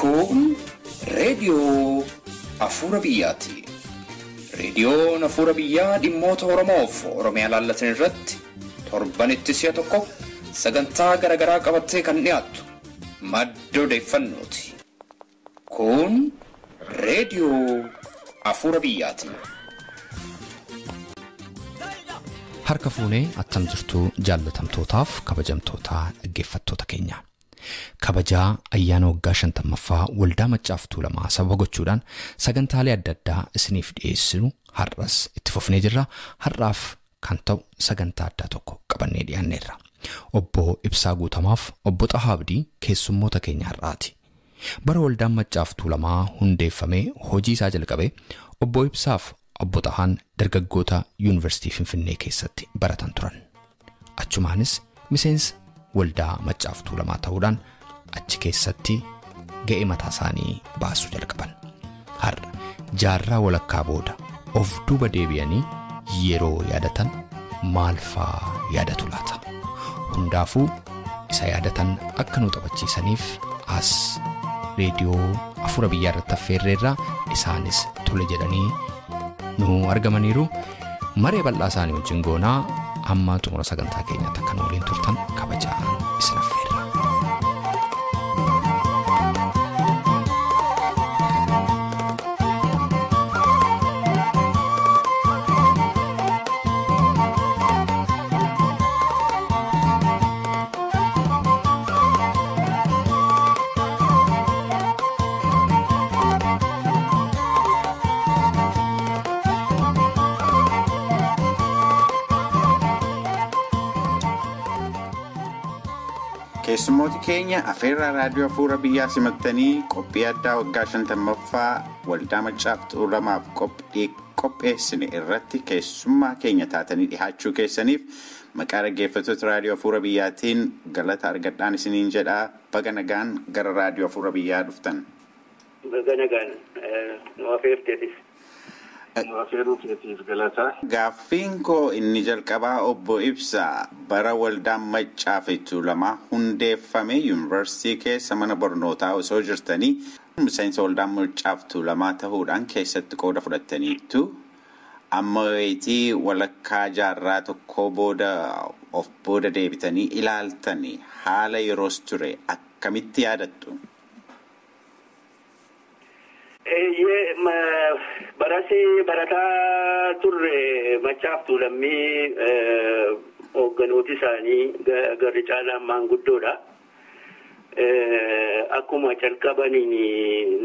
Kun reediyoo Afuura Biyyaati. Reediyoon Afuura Biyyaa dhimmoota Oromoof Oromiyaa laallatan irratti torbanitti si'a tokko sagantaa garaagaraa qabattee kan dhiyaattu madda odeeffannooti. Kun reediyoo Afuura Biyyaati. Harka fuunee attam jirtuu jaallatamtootaaf kabajamtoota dhaggeeffattoota keenya. Kabajaa ayyaana waggaa 50ffaa Waldaa Maccaaf Tuulamaa sababa gochuudhaan sagantaalee adda addaa isiniif dhiyeessinu har'as itti fufnee jirra. Har'aaf kan ta'u sagantaa addaa tokko qabannee dhiyaanneerra. Obbo Ibsaa Guutamaaf Obbo Xahaa Abdii keessummoota keenya har'aati. Bara Waldaan Maccaaf Tuulamaa hundeeffamee hojii isaa jalqabe Obbo Ibsaaf Obbo Xahaan dargaggoota Yuunivarsiitii Finfinnee keessatti baratan turan. Achumaanis miseensa Waldaa Maccaaf Tuulamaa ta'uudhaan achi keessatti ga'ee mataa isaanii baasuu jalqaban. Har'a jaarraa walakkaa booda of duuba deebi'anii yeroo yaadatan maal faa yaadatu laata? Hundaafuu isa yaadatan akka nu taphachiisaniif as reediyoo Afuura Biyyaa irratti affeerreerraa isaanis tole jedhanii nu argamaniiru. Maree bal'aa isaanii wajjin goonaa amma xumura sagantaa keenyaatti akka nu waliin turtan kabajaan isin affeerra. Keessummooti keenya afeerraa raadiyoo Afuura Biyyaa simattanii qophii addaa waggaa 50ffaa Waldaa Maccaaf Tuulamaaf qopheessine irratti keessummaa keenya taatanii dhihaachuu keessaniif maqaa dhaggeeffattoota raadiyoo Afuura Biyyaatiin galata argadhaan isiniin jedhaa. Baga nagaan gara raadiyoo Afuura Biyyaa dhuftan. Baga nagaan nu afeerteetis. Gaaffiin koo inni jalqabaa Obbo Ibsaa bara Waldaan Maccaaf Tuulamaa hundeeffame yuunivarsiitii keessa mana barnootaa osoo jirtanii miseensa Waldaa Maccaaf Tuulamaa ta'uudhaan keessatti qooda fudhattaniittu. Amma wayitii walakkaa jaarraa tokko booda of booda deebitanii ilaaltanii haala yeroos ture akkamitti yaadattu? Barasi barataa turre Maccaaf Tuulammii hoogganooti isaanii garri caalaan maanguddoodha. Akkuma calqabaniin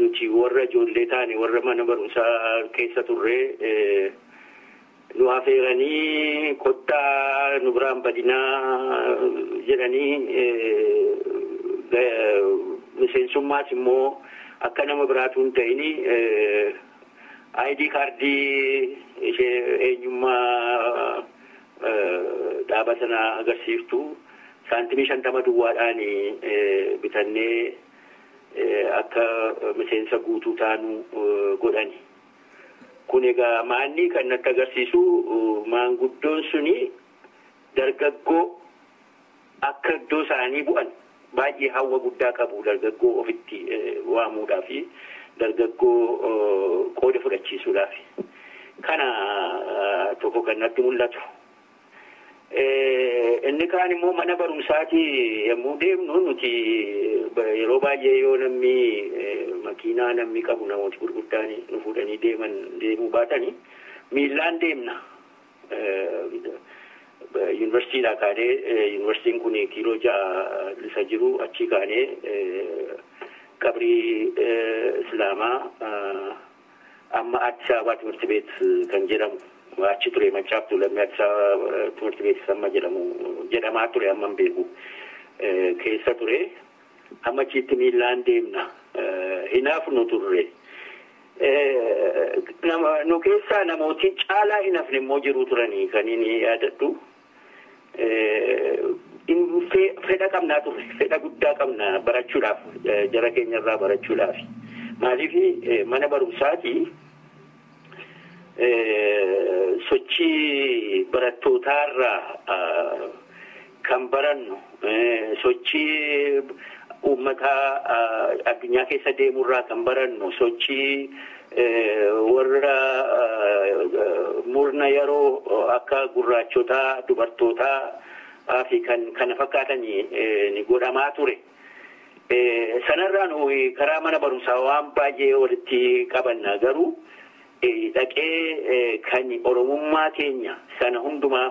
nuti warra ijoollee taane warra mana barumsaa keessa turre nu afeeranii kottaa nu biraan badinaa jedhanii miseensummaas immoo akka nama biraatu hin ta'in ID kaardii ishee eenyummaa dhaaba sana agarsiiftu saantimii 50 duwwaadhaan bitannee akka miseensa guutuu taanu godhani. Kun egaa maanni kan natti agarsiisu maanguddoon suni dargaggoo akka iddoo isaanii bu'an baay'ee hawwa guddaa qabu dargaggoo ofitti waamuudhaa fi dargaggoo qooda fudhachiisuudhaaf. Kana tokko kan natti mul'atu. Inni kaan immoo mana barumsaati yommuu deemnu nuti yeroo baay'ee yoo namni makiinaa namni qabu namooti gurguddaan nu fuudhanii deemuu baatanii miillaan deemna. Yuunivarsiitiidhaa kaanee yuunivarsiitiin kun kiiloo 6 isa jiru achii kaanee qabrii Islaamaa amma Addis Ababa Timirti Beet kan jedhamu achi ture Maccaaf Tuulammii Addis Ababa Timirti Beet amma jedhamu jedhamaa ture amma hin beeku keessa ture amma achitti miillaan deemna hinaafnu turre. Nu keessaa namootiin caalaa hinafne immoo jiru turanii kan inni yaadadhu. Fedha qabnaa turre, fedha guddaa qabna barachuudhaaf, jara keenyarraa barachuudhaaf. Maaliif mana barumsaati sochii barattootaarraa kan barannu sochii uummataa addunyaa keessa deemurraa kan barannu sochii warra murna yeroo akka gurraachotaa, dubartootaa fi kan kana fakkaatan ni godhamaa ture. Sanarraa nuyi karaa mana barumsaa waan baay'ee walitti qabanna garuu dhaqee kan Oromummaa keenya sana hundumaa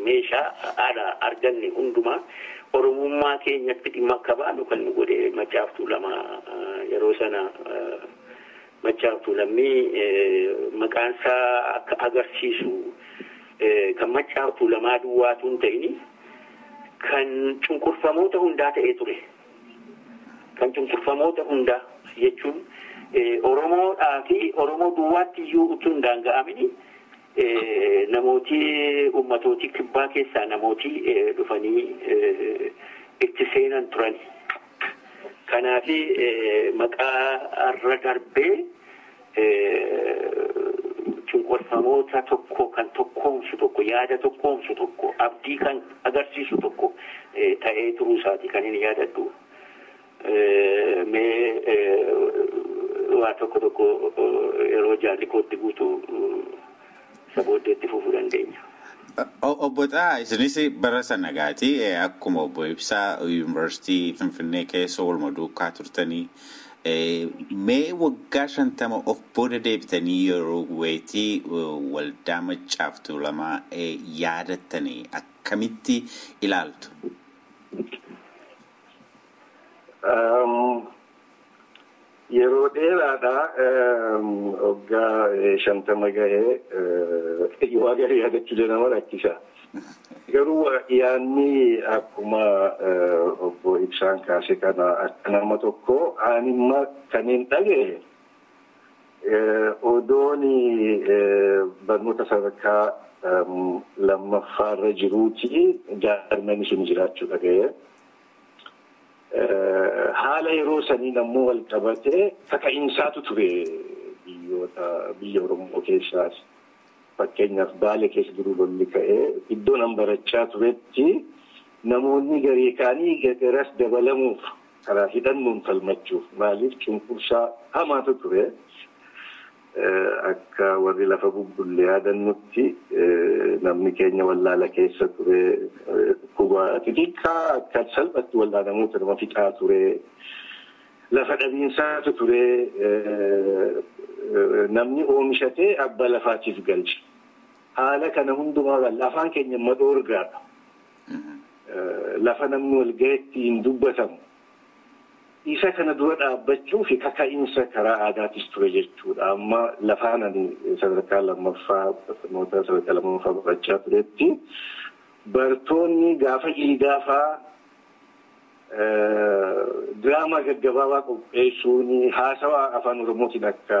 meeshaa aadaa arganne hundumaa Oromummaa keenyatti dhimma akka baanu kan nu godhe Maccaaf Tuulamaa yeroo sana Maccaaf Tuulammii maqaan isaa akka agarsiisu kan Maccaaf Tuulamaa duwwaatu hin ta'ini kan cunqurfamoota hundaa ta'ee ture. Kan cunqurfamoota hundaa jechuun Oromoodhaa fi Oromoo duwwaatti iyyuu utuu hin daanga'amini namooti uummatootii kibbaa keessaa namooti dhufanii itti seenan turan. Kanaaf maqaa irra darbee cunqurfamoota tokko kan tokkoomsu tokko yaada tokkoomsu tokko abdii kan agarsiisu tokko ta'ee turuu isaati kan hin yaadadhu. Mee waa tokko tokko yeroo jaalli kootti guutu sabooddeetti fufuu dandeenya. Obbo Xaa, isinis bara sana gaati akkuma obbo Ibsaa Yuunivarsiitii Finfinnee keessa oolma duukaa turtanii mee waggaa 50 of booda deebitanii yeroo wayitii waldaa Maccaaf Tuulamaa yaadattanii akkamitti ilaaltu? Yeroo dheeraadha waggaa 50 gahee waa gahee yaadachuu nama rakkisa. Garuu yaadni akkuma obbo Ibsaan kaase kana akka nama tokko anima kanneen dhagaye odoon barnoota sadarkaa lammaffaarra jiruuti jaarmani sun jiraachuu dhagaye. Haala yeroo saniin ammoo wal qabatee kaka'iinsaatu ture biyyoota biyya Oromoo keessaas. Fakkeenyaaf Baalee keessa duruu lolli ka'ee iddoo nan barachaa turetti namoonni garii kaanii garas dabalamuuf karaa hidhannoon falmachuuf maaliif cunqursaa hamaatu ture. Akka warri lafa bubbullee yaadannutti namni keenya wallaala keessa ture dhukkuba xixiqqaa akka salphatti wallaanamoota nama fixaa ture lafa dhabiinsaatu ture namni oomishatee abbaa lafaatiif galche. Haala kana hundumaa afaan keenya madhoorgaadha. Lafa namni wal gaheetti hin dubbatamu. Isa kana dura dhaabbachuu fi kaka'iinsa karaa aadaatis ture jechuudha. Amma lafaan ani sadarkaa lammaffaa barnoota sadarkaa lammaffaa barachaa turetti bartoonni gaafa iidaafaa diraamaa gaggabaabaa qopheessuun haasawaa afaan Oromootiin akka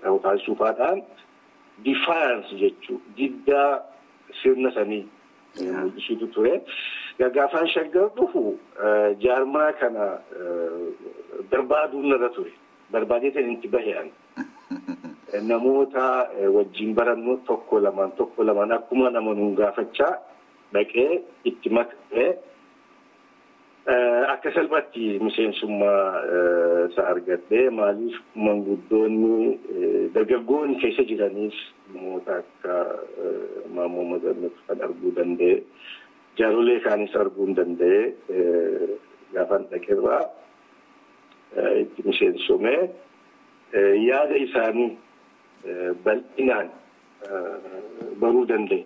ta'u taasisuufaadhaan defiance jechuu diddaa sirna sanii mul'isuutu ture. Gaggaafaan Shaggar dhufu jaarmaa kana barbaaduun irra ture. Barbaadee kan itti bahe ani. Namoota wajjin barannu tokko lamaan akkuma nama nuun gaafachaa dhaqee itti makee akka salphaatti miseensummaa isa argadhee maaliif manguddoonni dargaggoonni keessa jiraniis namoota akka Maammoo Mazannatu kan arguu danda'e jaarolee kaanis arguu hin danda'e gaafan dhaqeerraa itti miseensomee yaada isaanii bal'inaan baruu danda'e.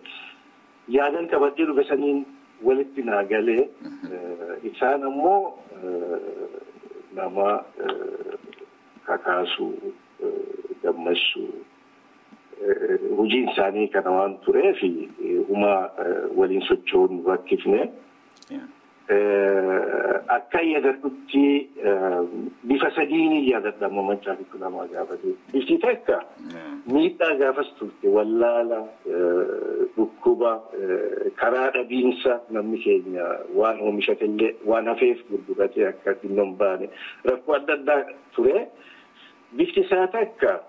Yaadan qabadhee dhufe saniin walitti naa galee isaan ammoo nama kakaasuu gammachuu hojiin isaanii kana waan tureef humaa waliin socho'uun rakkifne. Akka yaadadhutti bifa sadiin yaadadha amma Maccaaf Tuulamaa gaafate. Bifti takka miidhaa gaafas turte wallaala dhukkuba karaa dhabiinsa namni keenya waan oomishatellee waan hafeef gurguratee akka dhimma hin baane rakkoo adda addaa ture. Bifti isaa takka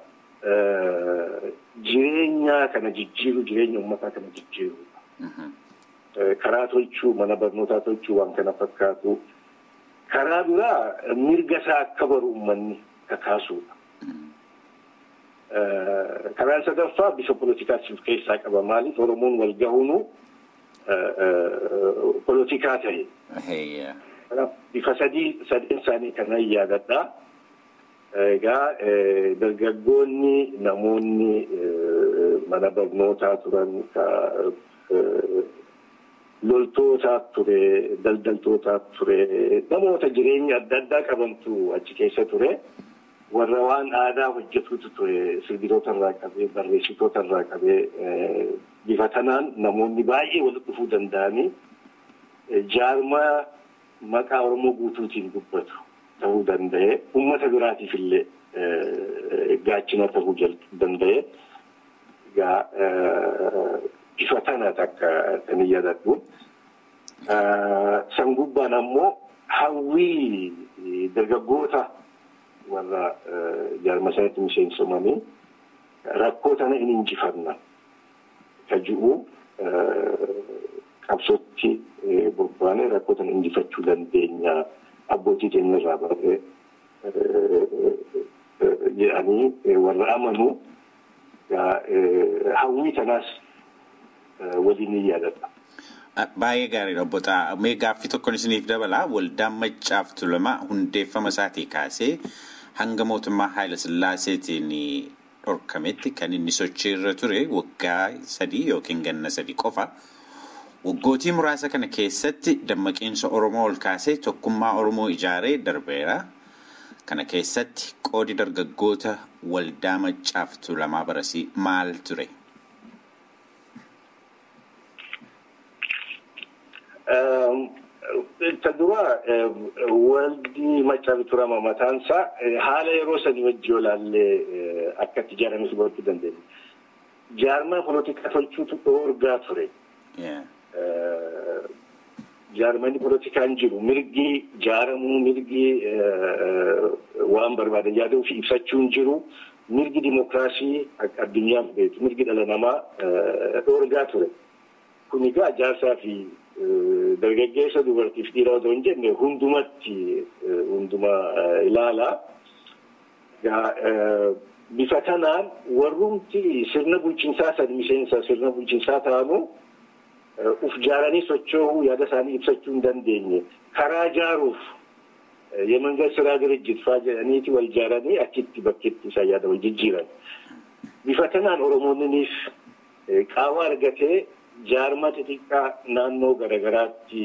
jireenya kana jijjiiru jireenya uummataa kana jijjiiru. Karaa tolchuu mana barnootaa tolchuu waan kana fakkaatu. Karaa biraa mirga isaa akka baru uummanni kakaasuudha. Karaan sadaffaa bifa poolitikaas of keessaa qaba. Maaliif Oromoon wal gahuunu poolitikaa ta'e. Bifa sadeen isaanii kanan yaadadha. Egaa dargaggoonni namoonni mana barnootaa turan, loltootaa ture, daldaltootaa ture, namoota jireenya adda addaa qabantu achi keessa ture. Warra waan aadaa hojjetutu ture, sirbitoota irraa qabee, barreessitoota irraa qabee, bifa kanaan namoonni baay'ee walitti dhufuu danda'anii jaarmaa maqaa Oromoo guutuutiin dubbatu ta'uu danda'e, uummata biraatiif illee gaachina ta'uu danda'e. Egaa bifa kana takka kan yaadadhu. San gubbaan ammoo hawwii dargaggoota warra jaarma sanatti miseensomanii rakkoo tana hin injifanna ka ji'u qabsootti bobbaanee rakkoo tana injifachuu dandeenya abbootii keenya irraa barree jedhanii warra amanuu hawwii tanaas waliin ni yaadadha. Baay'ee gaariidha obbo Xaa'aa. Mee gaaffii tokkoon isiniif dabala. Waldaan Maccaaf Tuulamaa hundeeffama isaatii kaasee hanga mootummaa Haayila Sillaaseetiin dhorkametti kan inni sochii irra ture waggaa 3 yookiin ganna 3 qofa. Waggootii muraasa kana keessatti dammaqiinsa Oromoo ol kaasee tokkummaa Oromoo ijaaree darbeera. Kana keessatti qoodi dargaggoota Waldaa Maccaaf Tuulamaa barasii maal ture? Ta dura waldi Maccaaf Tuulamaa mataan isaa haala yeroo sanii wajji olaallee akka itti ijaarame hubachuu dandeenya. Jaarmaa poolitikaa tolchuutu dhoorgaa ture. Jaarmanni poolitikaa hin jiru. Mirgi jaaramuu, mirgi waan barbaadan yaaduu fi ibsachuu hin jiru. Mirgi dimookiraasii addunyaan beektu, mirgi dhala namaa dhoorgaa ture. Kun egaa jaarsaa fi dargaggeessa dubartiif dhiira otoo hin jenne hundumatti hunduma ilaala. Bifa kanaan warrumti sirna bulchiinsaa san miseensa sirna bulchiinsaa ta'anu uf jaaranii socho'uu yaada isaanii ibsachuu hin dandeenye. Karaa jaaruuf የመንገድ ስራ ድርጅት faa jedhaniiti wal jaaranii achitti bakkeetti isaan yaada wal jijjiiran. Bifa kanaan Oromoonnis qaama argatee jaarmaa xixiqqaa naannoo garaagaraatti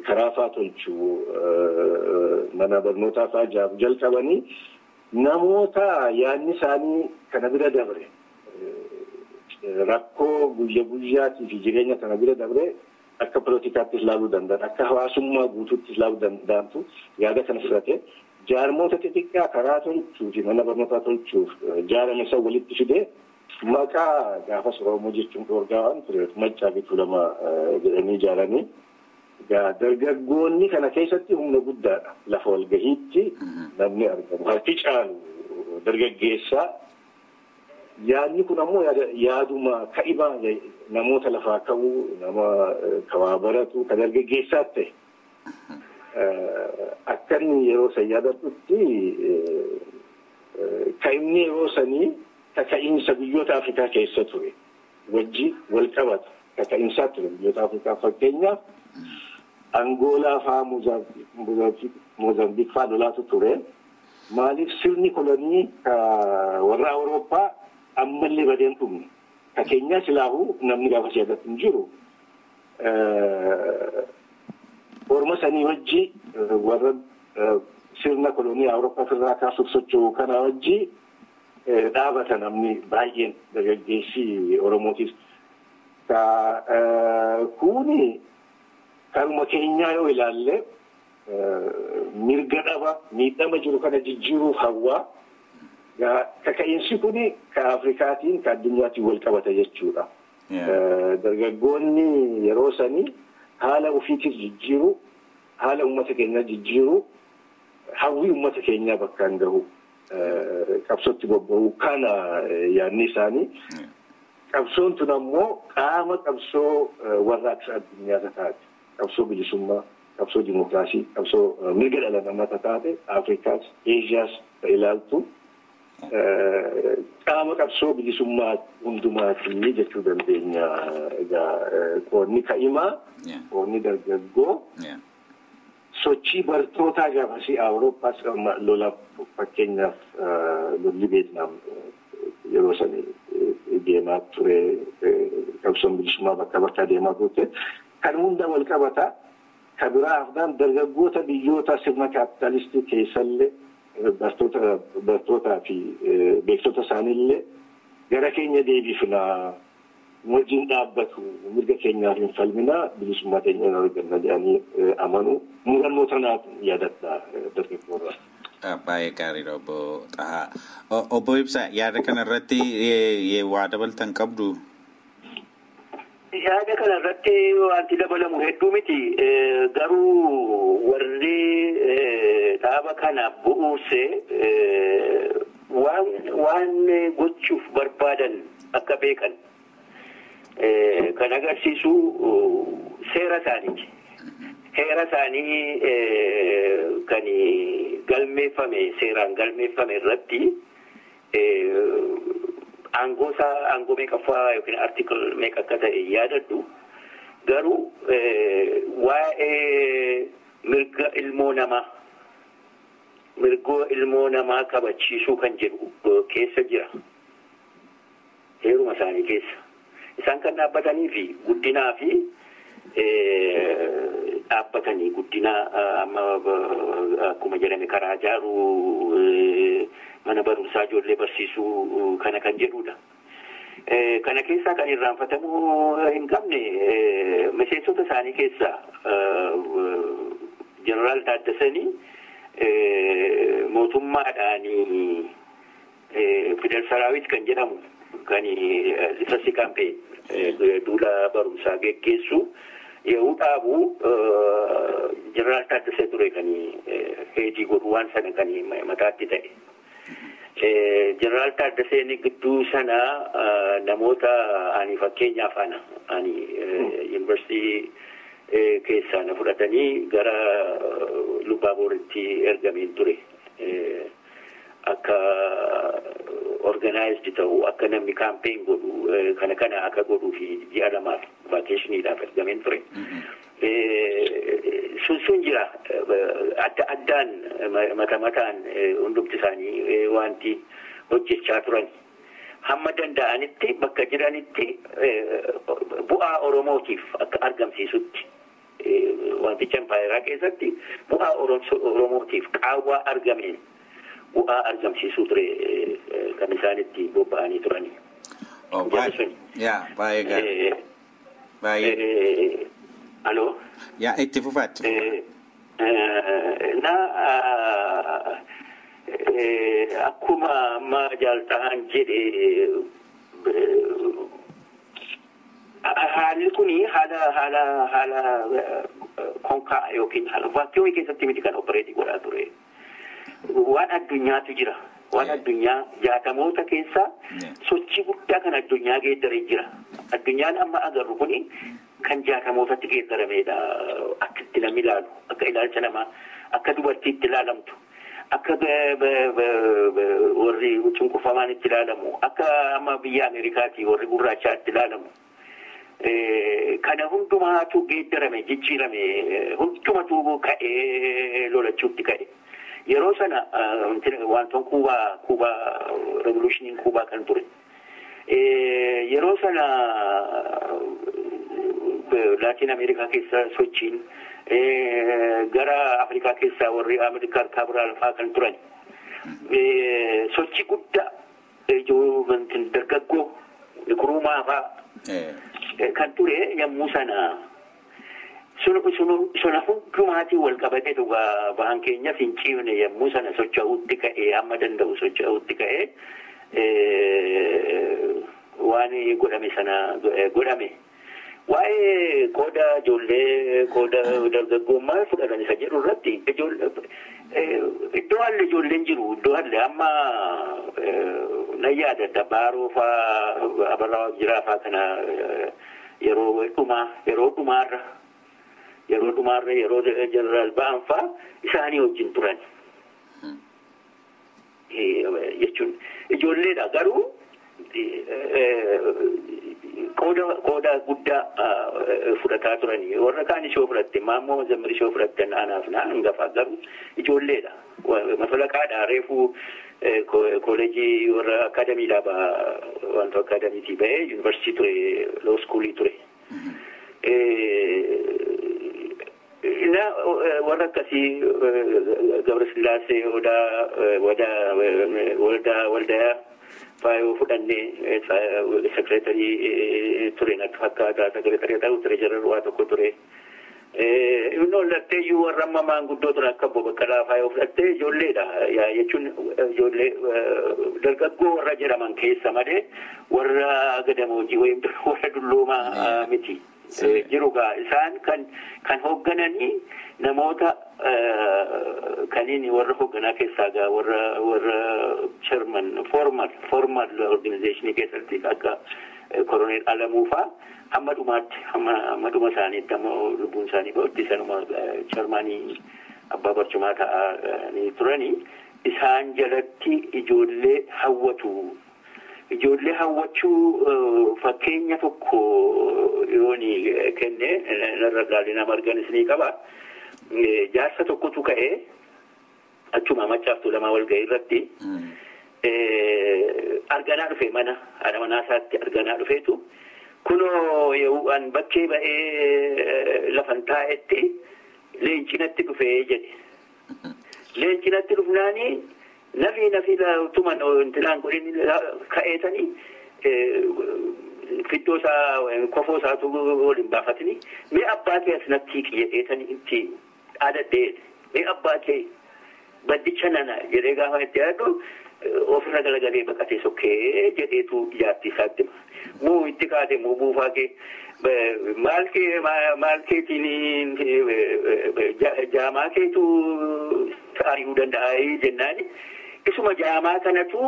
karaa faa tolchuu mana barnootaa faa ijaaru jalqabanii namoota yaadni isaanii kana bira dabre rakkoo guyya guyyaatii fi jireenya kana bira dabre akka poolitikaattis ilaaluu danda'an akka hawaasummaa guutuuttis ilaaluu danda'antu yaada kana fudhate jaarmoota xixiqqaa karaa tolchuu fi mana barnootaa tolchuuf jaarame san walitti fidee maqaa gaafas Oromoo jechuun dhoorgaa waan tureef Maccaa fi Tuulamaa jedhanii ijaaranii dargaggoonni kana keessatti humna guddaadha. Lafa walgahiitti namni argamu harki caalu dargaggeessaa. Yaadni kun ammoo yaaduma ka'ibaa namoota lafaa ka'uu, nama kawaa baratu, kan dargaggeessaa ta'e. Akka inni yeroo san yaadadhutti ka'imni yeroo sanii kaka'iinsa biyyoota Afrikaa keessa ture wajji wal qabata. Kaka'iinsaa ture biyyoota Afrikaa fakkeenyaaf Angoolaa faa Moozambiik faa lolaatu ture. Maaliif sirni kolonii warra Awurooppaa ammallee badeen dhumne. Ka keenyaa silaahuu namni gaafa yaadatu hin jiru. Orma sanii wajji warra sirna kolonii Awurooppaa irraa kaasuuf socho'u kana wajji dhaabata namni baay'een dargaggeessi Oromootis. Kuni karuma keenyaa yoo ilaalle mirga dhaba miidhama jiru kana jijjiiruuf hawwaa. Kaka'iinsi kuni ka Afrikaatiin ka addunyaatiin wal qabata jechuudha. Dargaggoonni yeroo sanii haala ofiitiif jijjiiru, haala uummata keenyaa jijjiiru, hawwii uummata keenyaa bakkaan gahu, qabsootti bobba'u kana yaadni isaanii. Qabsoon tun ammoo qaama qabsoo warraaqsa addunyaa taate. Qabsoo bilisummaa, qabsoo dimookiraasii, qabsoo mirga dhala namaa taate Afrikaas, Eeshiyaas ilaaltu qaama qabsoo bilisummaa hundumaati jechuu dandeenya. Egaa qoonni ka'imaa, qoonni dargaggoo sochii bartootaa gaafasii Awurooppaas lola, fakkeenyaaf lolli Veetnaam yeroo san deemaa ture, qabsoon bilisummaa bakka bakka deemaa turte, kan hunda wal qabata. Ka biraa hafnaan dargaggoota biyyoota sirna kaapitaalistii keessallee bartootaa fi beektota isaaniillee gara keenya deebifnaa, wajjin dhaabbatu, mirga keenyaaf hin falminaa, bilisummaa keenya hin arganna jedhanii amanu, murannoo tanaaf yaadadha dargaggoorraa. Baay'ee gaariidha, obbo Xahaa. Obbo Ibsaa, yaada kanarratti waa dabaltan qabdu? Yaada kanarratti wanti dabalamu hedduu miti. Garuu warri dhaaba kana bu'uurse waan gochuuf barbaadan akka beekan kan agarsiisu seera isaaniiti. Heera isaanii kan galmeeffame, seeraan galmeeffame irratti aangoo isaa, aangoo meeqaffaa yookiin article meeqa akka ta'e yaadadhu. Garuu waa'ee mirga ilmoo namaa, mirgoo ilmoo namaa kabachiisuu kan jedhu keessa jira. Heeruma isaanii keessa. Isaan kan dhaabbatanii fi guddinaa fi dhaabbatanii guddina amma akkuma jedhame karaa ijaaruu, mana barumsaa ijoollee barsiisuu kana kan jedhudha. Kana keessaa kan irraanfatamuu hin qabne, miseensota isaanii keessaa Jeneraal Taaddasanii mootummaadhaan Fidel Saraawit kan jedhamu kan literacy campaign, duula barumsaa geggeessu yeroo dhaabu Jeneraal Taaddasee ture kan head godhu, waan sana kan mataatti ta'e. Jeneraal Taaddaseen gidduu sana namoota ani, fakkeenyaaf ana, ani yuunivarsiitii keessaa na fudhatanii gara Lubbaabooritti ergameen ture. Akka organized ta'u, akka namni campaign godhu kana kana akka godhuu fi ji'a 2f vacationiidhaaf ergameen ture. Sun jira, adda addaan mata mataan hundumti isaanii wanti hojjechaa turan. Hamma danda'anitti bakka jiranitti bu'aa Oromootiif akka argamsiisutti, wanticha impaayeraa keessatti bu'aa Oromootiif qaawwaa argameen bu'aa argamsiisuu ture kan isaan itti bobba'anii turani. Yaa, baay'ee gaarii. Baay'ee. Aloo. Yaa, itti fufaa, itti fufaa. Na akkuma amma jaaltahan jedhe, haalli kuni haala konkaa yookiin haala vacuumii keessatti miti kan operate godhaa ture. Waan addunyaatu jira. Waan addunyaa 60moota keessa sochii guddaa kan addunyaa geeddaree jira. Addunyaan amma agarru kuni kan 60mootatti geeddaramedha. Akka itti namni ilaalu, akka ilaalcha namaa, akka dubartiitti ilaalamtu, akka warri cunqurfamaan itti ilaalamu, akka amma biyya Ameerikaati warri gurraachaa itti ilaalamu. Kana hundumaatu geeddarame, jijjiirame, hundumatu ka'ee lolachuutti ka'e. Yeroo sana wantoon Kuubaa, revolutioniin Kuubaa kan ture. Yeroo sana Laatiin Ameerikaa keessa sochiin, gara Afrikaa keessaa warri Ameerikaa Kaabiraal fa'aa kan turan. Sochii guddaa dargaggoo Nkrumah fa'aa kan ture yommuu sana. Suna hundumaatiin wal qabatee dhugaa bahan keenyas hin ciifne, yommuu sana socho'uutti ka'ee, hamma danda'u socho'uutti ka'ee waan godhame sana godhame. Waa'ee qooda ijoollee, qooda dargaggummaa fudhatan isa jedhu irratti, iddoo haalli ijoolleen jiru, iddoo haalli amma nan yaadadha, Baaroo faa, Abarraa Jiraa faa kana yeroo dhumaa, yeroo dhumaarra Yeroo dhumaarra yeroo jeneraal ba'an faa isaanii wajjin turan. Jechuun ijoolleedha garuu qooda guddaa fudhataa turanii warra kaan ishoo fudhatte maammoo Mazammir ishoo fudhatte anaaf na hangafa garuu ijoolleedha. Matolaqaadha reefuu kooleejii warra akaadamiidhaa ba'a wanta akaadamiitii ba'ee yuunivarsiitii ture loo iskuulii ture. Warra akkasii Gabrasillaasee Odaa Waldayaa faayoo fudhannee sekireetarii ture natti fakkaata sekireetarii ta'u tireejarar waa tokko ture. Inni ollattee iyyuu warra amma maanguddoo turan akka obbo Baqqalaa faayoo fudhattee ijoolleedha jechuun ijoollee dargaggoo warra jedhaman keessa malee warra gadamoojii warra dulloomaa miti. Jiru gaa isaan kan hooggananii namoota kaniin warra hoogganaa keessaa gaa warra chairman formal organizationii keessatti akka koroneel Alamuu faa hamma dhumaatti hamma dhuma isaaniitti hamma lubbuun isaanii ba'utti sanuma chairmanii abbaa barcumaa ta'anii turanii isaan jalatti ijoollee hawwatu. Ijoollee hawwachuu fakkeenya tokko yoon kenne narra gaalina marganis ni qaba. Jaarsa tokkotu ka'ee achuma Maccaaf Tuulamaa walga'ii irratti arganaa dhufe mana haadha manaa isaatti arganaa dhufeetu kunoo an bakkee ba'ee lafan taa'etti leencinatti dhufee jedhe. Leencinatti dhufnaanii Nafi tuman intilaan godhin ka'eetanii fiddoo isaa kofoo isaatu waliin baafatanii mee abbaa kee asinatti hiiki jedheetanii itti dhaadadhee mee abbaa kee baddicha nana jedhee gaafa itti yaaddu ofirra galagalee baqatee sokkee jedheetu ijaartii isaatti hima. Muu itti kaate muu buufaa kee maal keetiin jaamaa keetu ari'uu danda'a jennaani. Isuma jaamaa kanatu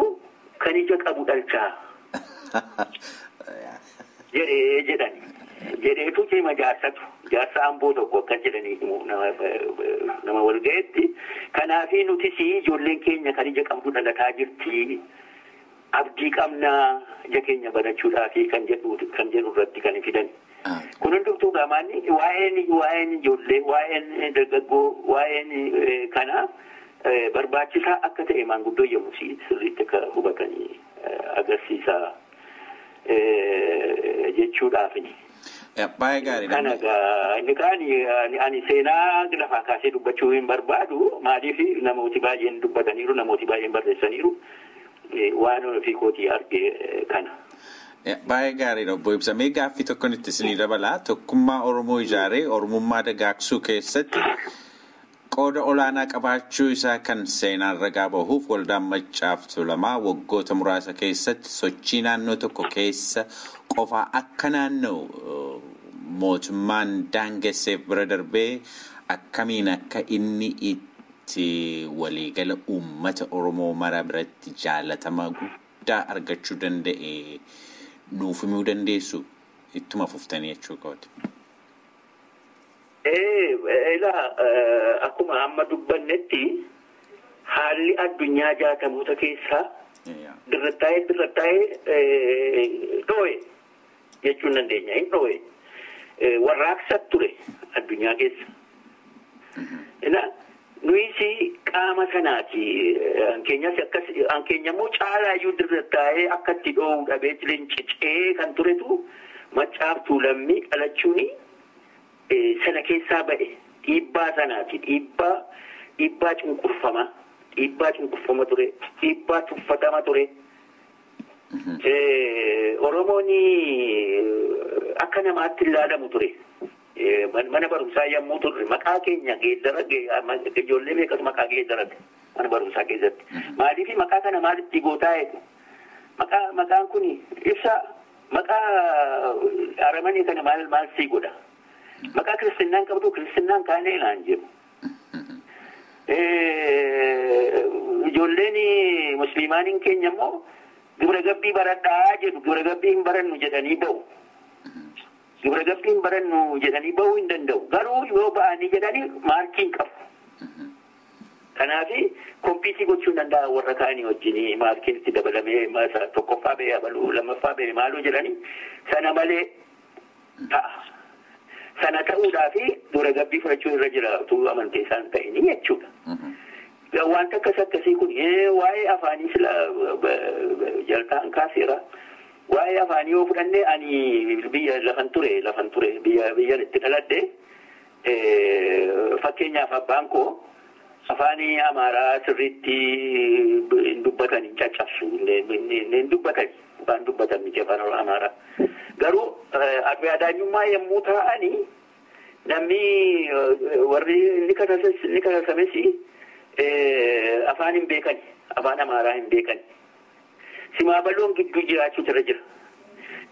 kan ija qabu dhalchaa jedhee jedhan. Jedheetu cima jaarsatu jaarsa amboo tokko akkas jedhanii himu nama wal ga'etti. Kanaafii nutis ijoolleen keenya kan ija qabdu dhalataa jirti. Abdii qabnaa ija keenya banachuudhaafi kan jedhu irratti kan fidan. Kun hundumtuu gaamaanni waa'een ijoollee waa'een dargaggoo waa'een kanaa barbaachisaa akka ta'e maanguddoo yommuu sirriitti akka hubatanii agarsiisa jechuudhaafini. Baay'ee gaariidha. Kana egaa inni kaan ani seenaa lafaa kaasee dubbachuu hin barbaadu maaliif namooti baay'een dubbataniiru namooti baay'een barreessaniiru waan ofii kootii arge kana. Baay'ee gaariidha obbo Ibsa. Mee gaaffii tokkoon itti isinii dabala. Tokkummaa Oromoo ijaaree Oromummaa dagaagsuu keessatti qooda olaanaa qabaachuu isaa kan seenaan ragaa bahuuf waldaan Maccaaf Tuulamaa waggoota muraasa keessatti sochii naannoo tokko keessa qofaa akka naannoo mootummaan daangesseef bira darbee akkamiin akka inni itti waliigala uummata Oromoo mara biratti jaalatama guddaa argachuu danda'e nuuf himuu dandeessu ittuma fuftanii jechuu kooti. Ilaa akkuma amma dubbannetti haalli addunyaa jaatamoota keessaa dirrattaa'ee dhoo'e jechuun dandeenya hin dhoo'e. Warraaqsa ture addunyaa keessa. Nuyis qaama sanaati. Keenyas akkas keenya immoo caalaayyuu dirrattaa'ee akka itti dhoo'u dhabee leencicee kan turetu Maccaaf Tuulammii dhalachuuni sana keessaa ba'e dhiibbaa sanaati. Dhiibbaa cunqurfama. Dhiibbaa cunqurfama ture. Dhiibbaa tuffatama ture. Oromoon akka namaatti ilaalamu ture. Mana barumsaa yommuu turre maqaa keenya geeddara ijoollee meeqatu maqaa geeddarate mana barumsaa keessatti. Maaliif maqaa kana maalitti gootaa jedhu? Maqaan kun ibsa maqaa aramanii kana maal sii godha? Maqaa kiristinnaan qabdu kiristinnaan kaanee naan jedhu. Ijoolleen musliimaaniin keenya immoo gibira gabbii baradhaa jedhu gibira gabbii hin barannu jedhanii ba'u. Gibira gabbiin barannu jedhanii bahuu hin danda'u. Garuu yoo ba'anii jedhanii maarkii hin qabu. Kanaaf kompiitii gochuu hin danda'a warra kaanii wajjin maarkiin itti dabalamee tokkoffaa ba'ee abaluu lammaffaa ba'ee maaloo jedhanii sana malee ta'a. Sana ta'uudhaaf gibira gabbii fudhachuu irra jira utuu amantee isaan ta'inii jechuudha. Wanta akkas akkasii kun waa'ee afaanii sila jalqaan kaaseera. Waa'ee afaanii yoo fudhanne ani biyya lafan ture biyya itti dhaladhe fakkeenyaaf abbaan koo afaanii Amaaraa sirriitti hin dubbatan hin caccabsu hin dubbatan waan dubbatan miti afaan Amaaraa. Garuu addaanyummaa yommuu ta'anii namni warri inni kasasames afaan hin beekan afaan Amaaraa hin beekan. Simaabaloon gidduu jiraachuutu irra jira.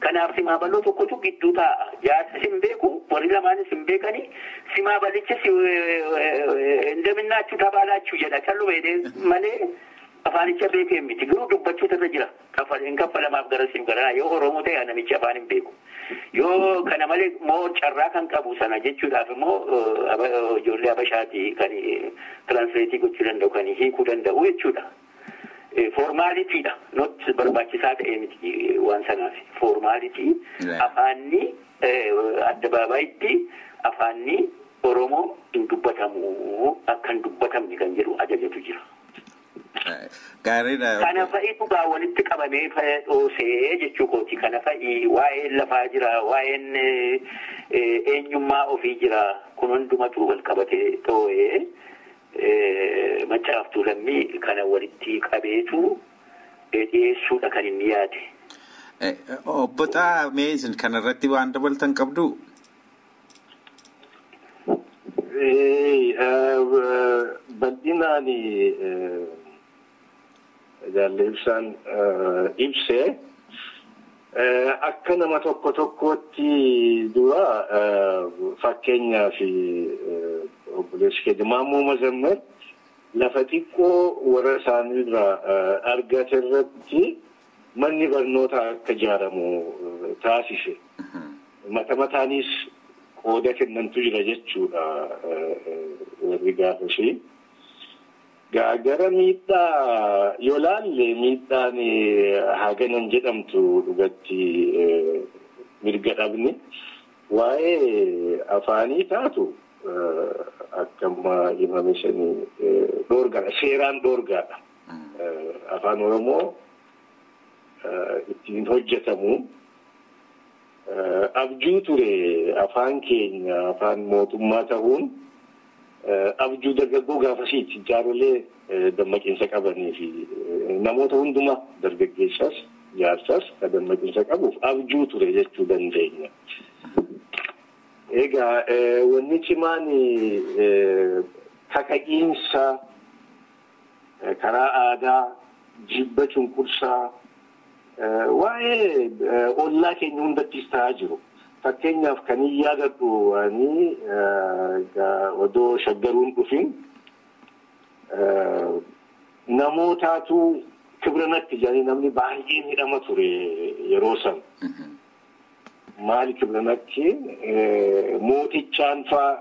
Kanaaf simaabaloo tokkotu gidduu taa'a. Jaarsis hin beeku, warri lamaanis hin beekani. Simaabalichis indaminnaachuu tabaalaachuu jedha. Calluma jedhee malee afaanicha beekee miti. Garuu dubbachuutu irra jira. Hin kaffalamaaf gara siif gara yoo Oromoo ta'e namichi afaan hin beeku. Yoo kana malee immoo carraa kan qabu sana jechuudhaaf immoo ijoollee Habashaati kan tiraansleetii gochuu danda'u kan hiikuu danda'u jechuudha. Formaalitiidha. Not barbaachisaa ta'e miti waan sanaaf. Formaalitii afaanni addabaabayitti afaanni Oromoo hin dubbatamu akka hin dubbatamne kan jedhu ajajatu jira. Gaariidha. Kana fa'iitu gaa walitti qabamee dhoosee jechuu kooti. Kana fa'i waa'een lafaa jira, waa'een eenyummaa ofii jira. Kun hundumatu wal qabatee dhoo'ee. Maccaaf Tuulammii kana walitti qabeetu dhiyeessuudha kan inni yaade. Obbo Xaa, mee isin kanarratti waan dabaltan qabdu? Bal'inaan Jaalle Ibsaan ibsee akka nama tokko tokkootti dura fakkeenyaaf obboleessi keenya Maammoo Mazammar lafa xiqqoo warra isaaniirraa argate irratti manni barnootaa akka ijaaramu taasise. Mata mataanis qooda kennantu jira jechuudha warri gaafasii. Gara miidhaa yoo laalle miidhaan haganan jedhamtu dhugatti mirga dhabni waa'ee afaanii taatu akka amma himame sanii dhoorgaadha. Seeraan dhoorgaadha. Afaan Oromoo ittiin hojjetamu abjuu ture afaan keenya afaan mootummaa ta'uun abjuu dargaggoo gaafasiiti jaarolee dammaqiinsa qabanii fi namoota hundumaa dargaggeessas jaarsas kan dammaqiinsa qabuuf abjuu ture jechuu dandeenya. Egaa wanni cimaan kaka'iinsa karaa aadaa jibba cunqursaa waa'ee ollaa keenya hundattis ta'aa jiru. Fakkeenyaaf kan hin yaadadhu ani odoo shaggaruun dhufin namootaatu kibranatti jedhanii namni baay'een hidhama ture yeroo san. Maali kibranatti mootichaan faa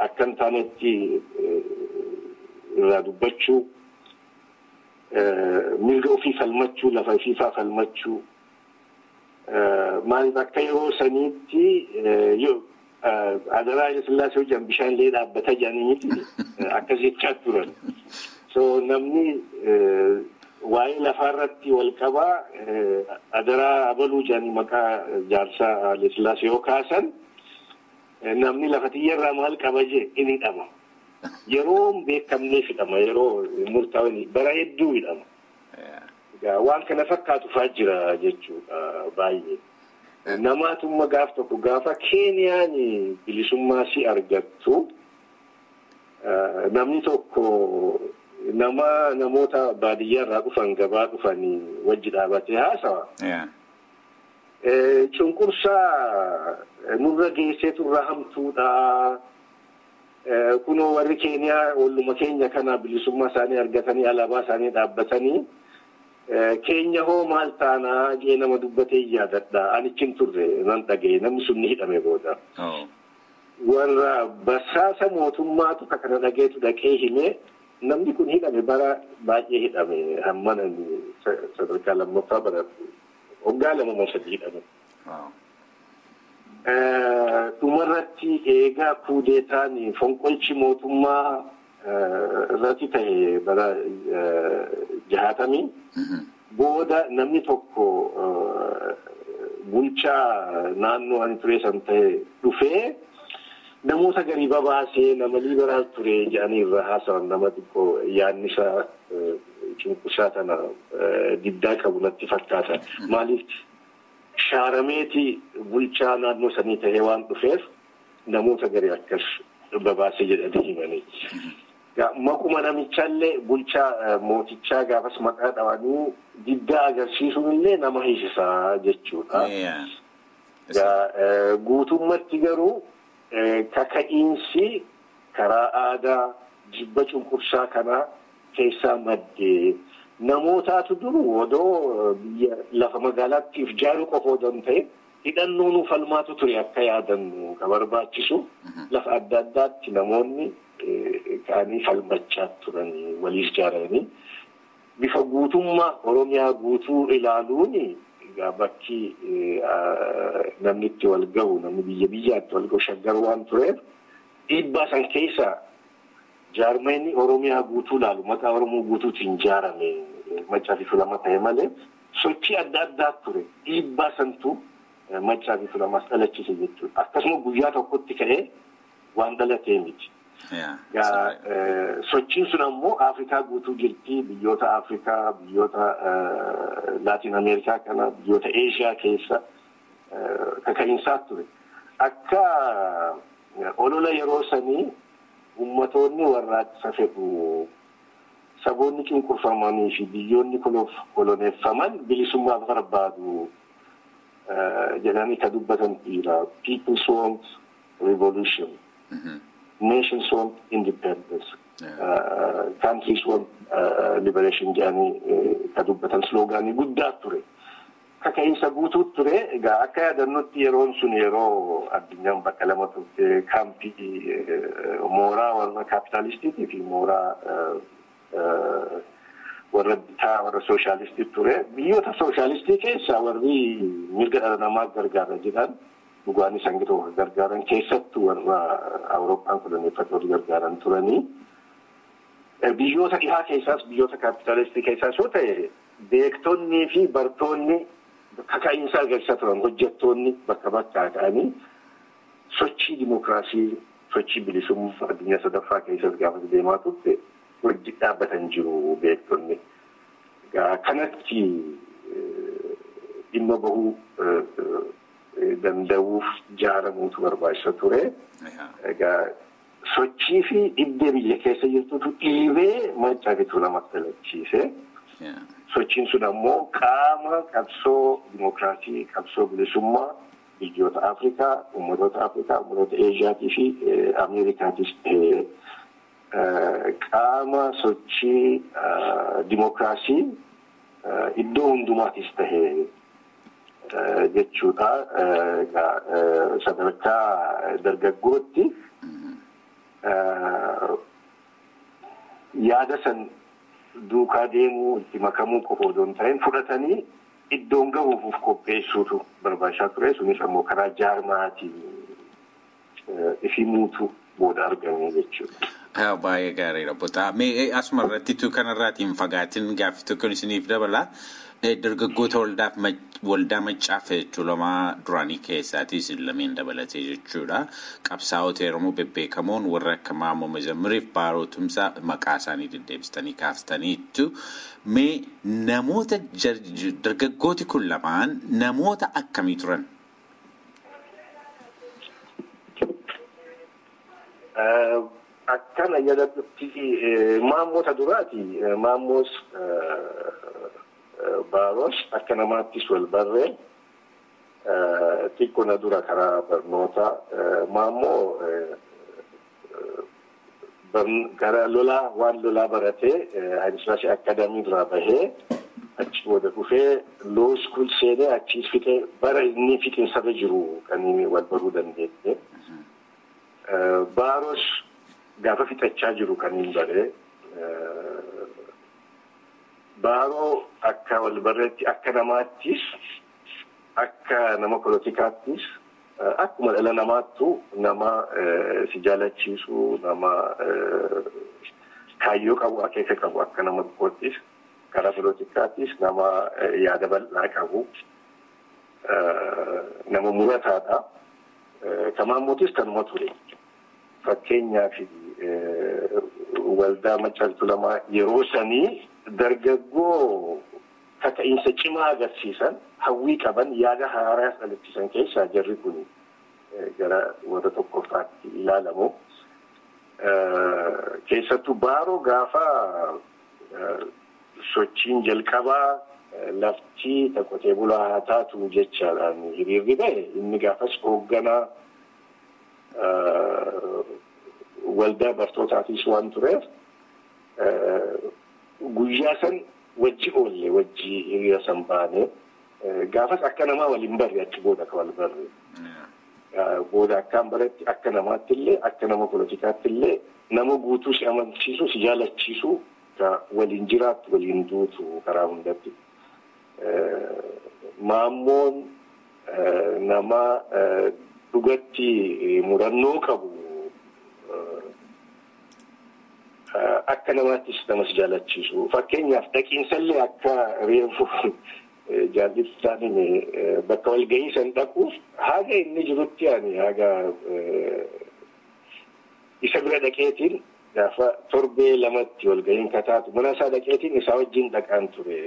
akka hin taanetti irraa dubbachuu, mirga ofii falmachuu, lafa ofii faa falmachuu. Maaliif akka yeroo saniitti adaraa Haile Sillaasee hojjan bishaan illee dhaabbata jedhanii miti akkas jechaa turan. So namni waa'ee lafaarratti wal qabaa adaraa abaluu jedhanii maqaa jaarsaa Haile Sillaasee yoo kaasan namni lafa xiyyarraa maal qaba jee inni hidhama. Yeroo hin beekamneef hidhama yeroo murtaa'e bara hedduu hidhama. Waan kana fakkaatu fa'aa jira jechuudha baay'ee. Namaatummaa gaaf tokko gaafa Keeniyaan bilisummaa si argattu namni tokko namoota baadiyyaarraa dhufan gabaa dhufanii wajji dhaabatee haasawa. Cunqursaa nurra geesseetu irraa hamtuudha. Kunoo warri Keeniyaa olluma keenya kana bilisummaa isaanii argatanii alaabaa isaanii dhaabbatanii Keenya hoo maal taanaa jee nama dubbatee yaadadha. Ani cin turre nan dhagaye namni sun ni hidhame booda. Warra basaasa mootummaatu kana dhageetu dhaqee himee namni kun hidhame bara baay'ee hidhame hammana sadarkaa lammaffaa bara waggaa 2 moo 3 hidhame. Dhumarratti eegaa kuudeetaan fonqolchi mootummaa irratti ta'e bara 60 booda namni tokko bulchaa naannoo ani ture san ta'e dhufee namoota garii babaasee nama liberaal ture jedhanii irra haasawan nama xiqqoo yaadni isaa cunqursaa tana diddaa qabu natti fakkaata. Maaliif shaarameeti bulchaa naannoo sanii ta'ee waan dhufeef namoota garii akkas babaasee jedhanii himanii. Maquma namichallee bulchaa mootichaa gaafas maqaa dhawanii diddaa agarsiisuun illee nama hiisisaa jechuudha. Guutummatti garuu kaka'iinsi karaa aadaa jibba cunqursaa kanaa keessaa maddee namootaatu duru odoo biyya lafa magaalaatti if jaaruu qofa odoo hin ta'in hidhannoo nuuf falmaatu ture akka yaadannu ka barbaachisu lafa adda addaatti namoonni ka'anii falmachaa turanii waliif ijaaranii bifa guutummaa Oromiyaa guutuu ilaaluun egaa bakki namni itti wal gahu namni biyya biyyaatti wal gahu Shaggar waan tureef dhiibbaa san keessa jaarmeenni Oromiyaa guutuu ilaalu maqaa Oromoo guutuutiin ijaarame Maccaa fi Tuulamaa ta'e malee sochii adda addaa ture dhiibbaa santu Maccaa fi Tuulamaas dhalachise jechuudha. Akkasuma guyyaa tokkotti ka'ee waan dhalatee miti. Sochiin sun ammoo Afrikaa guutuu jirti biyyoota Afrikaa biyyoota Laatiin Ameerikaa kana biyyoota Eeshiyaa keessa kaka'iinsaa ture. Akka olola yeroo sanii ummatoonni warraaqsa fedhu saboonni cunqurfamanii fi biyyoonni koloneeffaman bilisummaa barbaadu jedhanii ka dubbatan jira. People's want revolution. Nations want independence. Countries want liberation jedhanii ka dubbatan sloogaanii guddaa ture. Kaka'iinsa guutuu ture. Egaa akka yaadannutti yeroon sun yeroo addunyaan bakka lama turte kaampii mooraa warra kaapitaalistiitii fi mooraa warra bitaa warra sooshaalistii ture. Biyyoota sooshaalistii keessaa warri mirga dhala namaa gargaara jedhan dhugaanis hanga tokko gargaaran keessattuu warra Awurooppaan koloneeffattoota gargaaran turanii. Biyyoota dhihaa keessaas biyyoota kaapitaalistii keessaas yoo ta'e beektonnii fi bartoonni kaka'iinsa agarsiisaa turan hojjettoonni bakka bakkaa ka'anii sochii dimookiraasii sochii bilisummaa addunyaa sadaffaa keessas gaafa deemaa turte hojii dhaabbatan jiru beektonni. Kanatti dhimma bahuu danda'uuf jaaramuutu barbaachisa ture. Egaa sochii fi dhibbee biyya keessa jirtutu dhiibee Maccaa fi Tuulamaa dhalachiise. Sochiin sun ammoo qaama qabsoo dimookiraasii, qabsoo bilisummaa biyyoota Afrikaa, ummatoota Afrikaa, ummatoota Eeshiyaatii fi Ameerikaatis ta'ee qaama sochii dimookiraasii iddoo hundumaatis ta'ee jechuudha. Sadarkaa dargaggootti yaada san duukaa deemuu itti makamuu qofa odoo hin ta'in fudhatanii iddoon gahuuf of qopheessuutu barbaachisaa ture. Sunis ammoo karaa jaarmaatiin ifimuutu booda argame jechuudha. Baay'ee gaariidha boota. Mee asuma irratti kanarraatiin fagaatiin gaaffii tokko isiniif dabala. Dargaggoota waldaa Maccaa fi Tuulamaa duraanii keessaatii isin lameen dabalatee jechuudha. Qabsaa'ota Oromoo bebbeekamoon warra akka Maammoo Mazammiriif Baaroo Tumsaa maqaa isaanii deddeebistanii kaaftaniitu. Mee namoota dargaggooti kun lamaan namoota akkamii turan? Akkana jedhamutti maammoota duraati. Maammoos Baaroos akka namaattis wal barree xiqqoo na dura karaa barnoota maammoo gara lolaa waan lolaa baratee Haayilasillaasee Akkaadaamii irraa bahee Achi booda dhufee law school seenee achiis fixee bara inni fixinsarra jiru kan wal baruu dandeenye. Baaros gaafa fixachaa jiru kan hin bare. Baaroo akka wal barreetti akka namaattis akka nama poolitikaattis akkuma dhala namaattu nama si jaalachiisu nama kaayyoo qabu akeeka qabu akka nama tokkoottis karaa poolitikaattis nama yaada bal'aa qabu nama murataadha. Kamaammootis kanuma ture. Fakkeenyaaf waldaa Maccaa fi Tuulamaa yeroo sanii dargaggoo kaka'iinsa cimaa agarsiisan hawwii qaban yaada haaraa dhalachiisan keessaa jarri kun gara warra tokkoffaatti ilaalamu. Keessattuu Baaroo gaafa sochiin jalqabaa lafti qotee bulaa haa taatu jechaadhaan hiriirri ba'e inni gaafas hoogganaa waldaa bartootaatis waan tureef guyyaa san wajji oolle wajji hiriira san baane gaafas akka namaa waliin barre achi booda akka wal barre. Booda akkaan baretti akka namaatti illee akka nama poolitikaatti illee nama guutuu si amansiisu si jaalachiisu ka waliin jiraattu waliin duutu karaa hundatti. Maammoon nama dhugatti murannoo qabu akka namaattis nama si jaalachiisu. Fakkeenyaaf dhaqiinsallee akka reefu jaallisaan bakka walgahii san dhaquuf haga inni jirutti ani haga isa bira dhaqeetiin gaafa torbee lamatti walgahiin kataatu mana isaa dhaqeetiin isaa wajjin dhaqaan ture.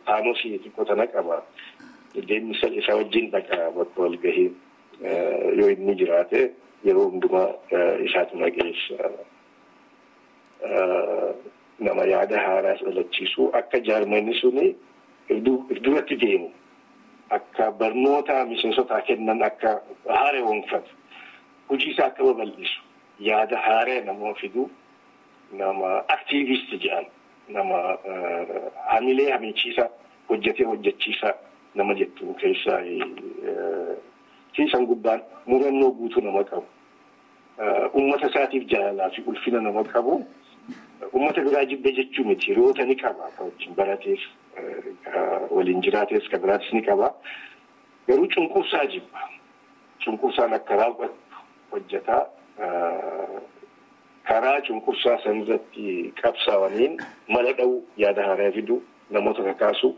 Taanosii xiqqoo tana qaba. Deemsa isaa wajjin dhaqaa bakka walgahii yoo inni jiraate yeroo hundumaa isaatu nageessa. Nama yaada haaraas dhalachiisu akka jaarmanni suni duratti deemu akka barnoota miseensotaa kennan akka haaromfatu hojii isaa akka babal'isu yaada haaraa nama fidu nama aktiivist jedhan nama hamilee hamichiisa hojjetee hojjechiisa nama jettu keessaa siisan gubbaan murannoo guutuu nama qabu. Uummata isaatiif jaalalaa fi ulfina nama qabu. Uummata biraa jibbe jechuu miti. Hiriyoota ni qaba. Ka wajjin baratees, waliin jiraates, ka biraatis ni qaba. Garuu cunqursaa jibba. Cunqursaan akka raawwattu hojjetaa. Karaa cunqursaa sanirratti qabsaa'aniin mala dha'uu yaada haaraa fidu namoota kakaasu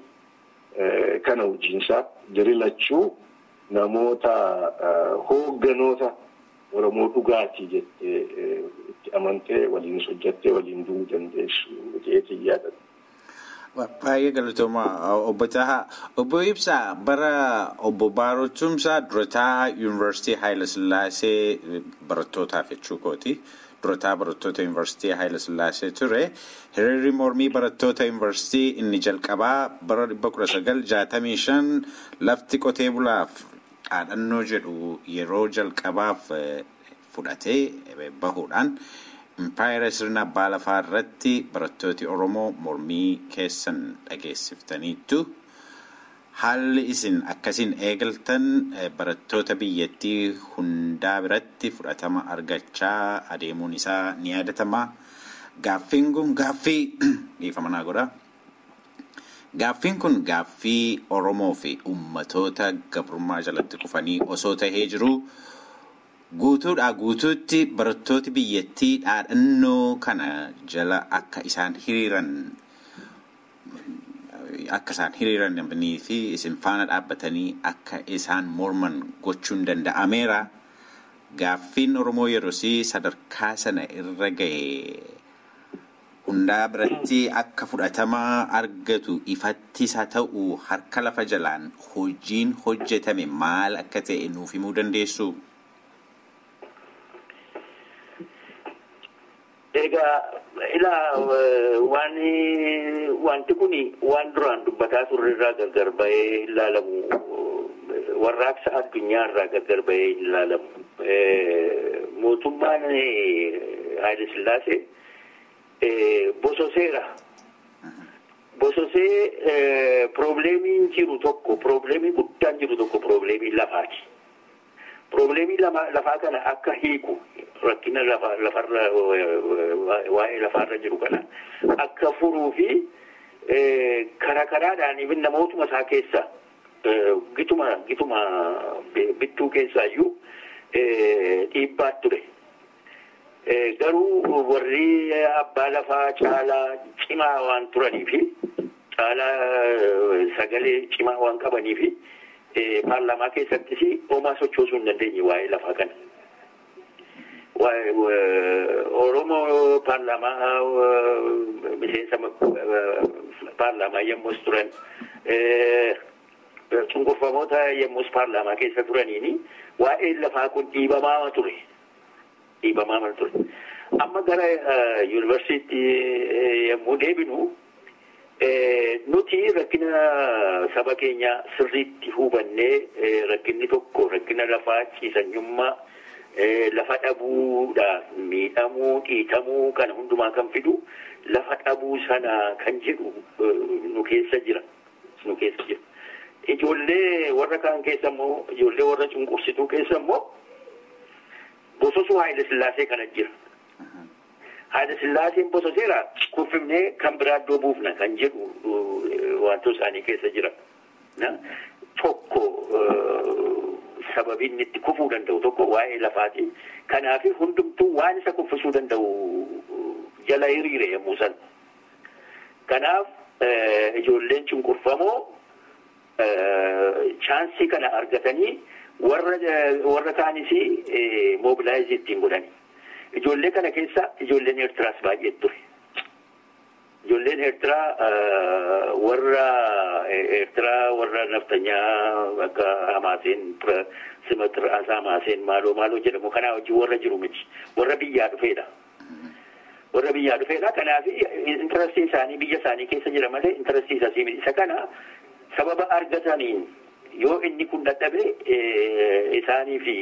kana hojiinsaa jirilachuu namoota hoogganoota Oromoo dhugaatii jettee itti amantee waliin hojjettee waliin du'uu dandeessu jedheetiin yaadatu. Baay'ee galatoomaa obbo Tahaa. Obbo Ibsaa bara obbo Baaroo Tumsaa durataa Yuunivarsiitii Haayilasillaasee barattootaaf jechuu kooti. Durataa barattoota Yuunivarsiitii Haayilasillaasee ture. Hiriirri mormii barattoota Yuunivarsiitii inni jalqabaa bara 1965 lafti qotee bulaaf dhaadhannoo jedhu yeroo jalqabaaf fudhatee bahuudhaan impaayera sirna abbaa lafaa irratti barattooti Oromoo mormii keessan dhageessiftaniittu. Haalli isin akkasiin eegaltan barattoota biyyattii hundaa biratti fudhatama argachaa adeemuun isaa ni yaadatama. Gaaffiin kun gaaffii dhiifama naa godha. Gaaffiin kun gaaffii Oromoo fi uummatoota gabrummaa jalatti kufanii osoo tahee jiru guutuudhaa guutuutti barattooti biyyattii dhaadhannoo kana jala akka isaan hiriiranii fi isin faana dhaabbatanii akka isaan morman gochuun danda'ameera. Gaaffiin Oromoo yeroo sadarkaa sana irra gahe hundaa biratti akka fudhatama argatu ifattis haa ta'u harka lafa jalaan hojiin hojjetame maal akka ta'e nuuf himuu dandeessu? Egaa ilaa wanti kun waan duraan dubbataa turre irraa gargar bahee ilaalamu. Warraaqsa addunyaa irraa gargar bahee ilaalamu. Mootummaan Haayile Sillaasee bososeera. Bososee probleemiin jiru tokko, probleemii guddaan jiru tokko probleemii lafaati. Probleemii lafaa kana akka hiiku rakkina lafarra waa'ee lafaarra jiru kana akka furuu fi karaa karaadhaan even namootuma isaa keessa gituma bittuu keessaayyuu dhiibbaa ture. Garuu warri abbaa lafaa caalaa cimaa waan turanii fi caalaa sagalee cimaa waan qabanii fi paarlaamaa keessattis homaa sochoosuu hin dandeenye waa'ee lafaa kana. Oromoo paarlaamaa miseensa paarlaamaa yommus turan cunqurfamoota yommus paarlaamaa keessa turaniini waa'een lafaa kun dhiibamaa ture. Dhiibamaa ture. Amma gara yuunivarsiitii yommuu deebinu nuti rakkina saba keenya sirriitti hubannee rakkinni tokko rakkina lafaa ciisanyummaa lafa dhabuudhaaf miidhamuu dhiitamuu kana hundumaa kan fidu lafa dhabuu sana kan jedhu nu keessa jira. Nu keessa jira. Ijoollee warra kaan keessa immoo ijoollee warra cunqursituu keessa immoo bososuu Haayile Sillaasee kana jira. Haayile Sillaaseen bososeera kuffifnee kan biraa iddoo buufna kan jedhu wantoota isaanii keessa jira. Tokko sababiin itti kufuu danda'u tokko waa'ee lafaati. Kanaaf hundumtuu waan isa kuffisuu danda'u jala hiriire yommuu sana. Kanaaf ijoolleen cunqurfamoo chaansii kana argatanii warra kaanis moobilaayizii ittiin godhani. Ijoollee kana keessa ijoolleen Eertiraas baay'ee ture. Ijoolleen Eertiraa warra Eertiraa warra naftanyaa akka Hamaaseen Simatiraasaa Hamaaseen maaloo maaloo jedhamu kanaa wajjin warra jiru miti. Warra biyyaa dhufeedha. Warra biyyaa dhufeedha. Kanaaf intarastii isaanii biyya isaanii keessa jira malee intarastii isaanii miti. Isa kana sababa argataniin yoo inni kun dadhabe isaanii fi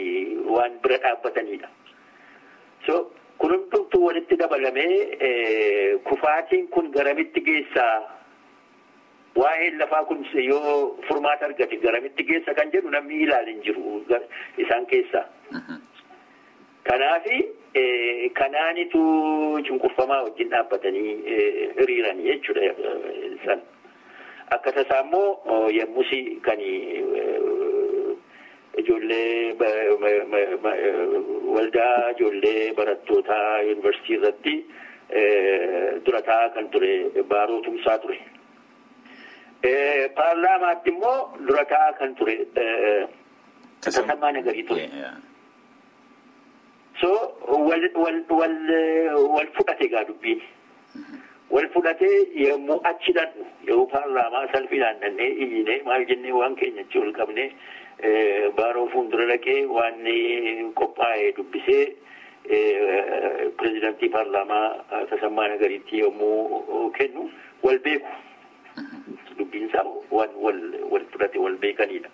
waan bira dhaabbatanidha. So kun hundumtuu walitti dabalamee kufaatiin kun garamitti geessaa waa'een lafaa kun yoo furmaata argate garamitti geessa kan jedhu namni ilaalu hin jiru isaan keessaa. Kanaafi kanaanitu cunqurfamaa wajjin dhaabbatanii hiriiranii jechuudha san. Akka tasaa immoo yommus kan ijoollee waldaa ijoollee barattootaa yuunivarsiitii irratti durataa kan ture Baaroo Tumsaa ture. Paarlaamaatti immoo durataa kan ture Tasammaa Nagarii ture. So wal fudhate egaa dubbiin. Wal fudhatee yommuu achi dhaqnu yeroo paarlaamaa salphinaan dhannee iyyinee maal jennee waan keenya achi ol qabnee Baaroo fuuldura dhaqee waan qophaa'e dubbisee pirezidaantii paarlaamaa Tasammaa Nagariitti yommuu kennu wal beeku. Dubbiinsaa waan wal fudhate wal beekanidha.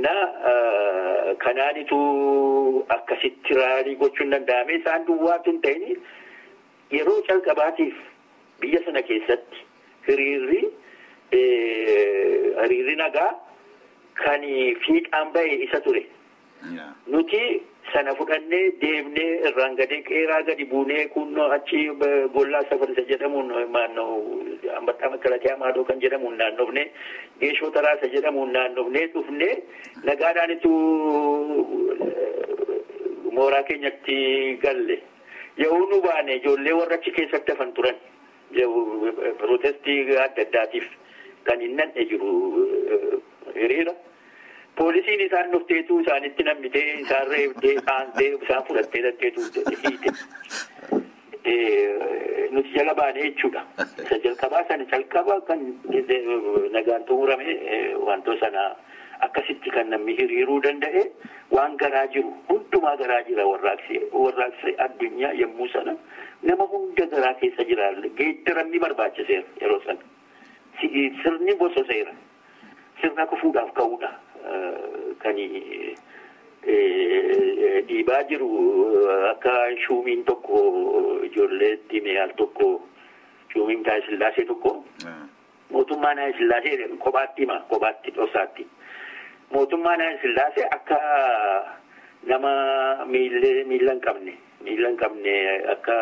Na kanaanitu akkasitti raalii gochuun danda'ame isaan duwwaatu hin ta'in yeroo calqabaatiif biyya sana keessatti hiriirri nagaa kan fiixaan ba'e isa ture. Nuti sana fudhannee deemnee irraan gadee qeeraa gadi buunee kunnoo achi gollaa safarisa jedhamuun naannoo ambattaa makalatiyaa maadoo kan jedhamuun naannofnee geeshoo taraasa jedhamuun naannofnee dhufnee nagaadhaanitu mooraa keenyatti galle. Yeroo nu baane ijoollee warra achi keessatti hafan turan pirootestii adda addaatiif kan hin nanne jiru hiriira. Poolisiin isaan dhufteetu isaanitti nammitee isaan reebdee aantee isaan fudhattee dhatteetu hiite. Nuti jala baane jechuudha. Isa jalqabaa sana calqaba kan nagaan xumurame wantoota sana akkasitti kan namni hiriiruu danda'e waan garaa jiru hundumaa garaa jira warraaqsi addunyaa yommuu sana nama hunda garaa keessa jira geeddaramni barbaachiseera yeroo sana. Sirni bososeera. Sirna kufuudhaaf ka'uudha. Kan dhiibaa jiru akka shuumiin tokko ijoolleetti mi'aal tokko Shuumiin Haayile Sillaasee tokko mootummaan Haayile Sillaasee kophaatti hima kophaatti dhoksaatti. Mootummaan Haayile Sillaasee akka nama miila hin qabne akka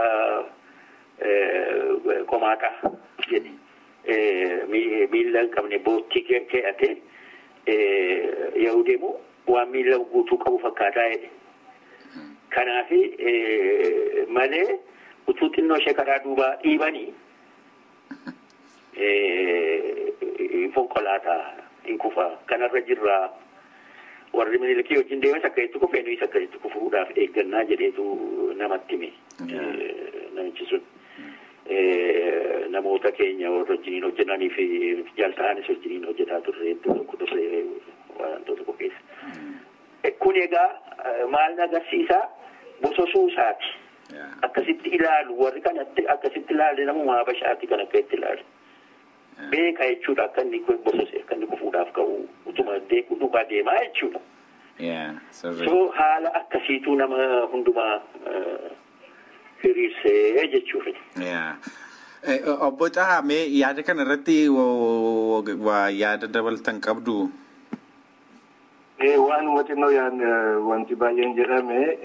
qomaaxaa jedhe miila hin qabne boottii kee'ate yeroo deemu waan miila guutuu qabu fakkaataa jedhe. Kanaaf malee utuu xinnoo ishee karaa duubaa dhiibanii fonkolaataa hin kufa kanarra jirraa warri Minilikii wajjin deemes akka itti kufee nuyis akka itti kufuudhaaf eeggannaa jedheetu namatti hime namichi sun. Namoota keenya warra wajjiniin hojjetanii fi jaalta'anis wajjiniin hojjetaa turre iddoo tokko turre wantoota tokko keessa. Kun egaa maal agarsiisaa bososuu isaati. Akkasitti ilaalu warri kanatti akkasitti ilaalu namuma Habashaati kan akka itti ilaalu. Beeka jechuudha akka inni bosose akka inni kufuudhaaf ka'u utuma duukaa deemaa jechuudha. So haala akkasiitu nama hundumaa hiriirsee jechuudha. Obbo Xahaa mee yaada kana irratti yaada dabaltan qabdu? Waan xinnoo wanti baay'een jedhame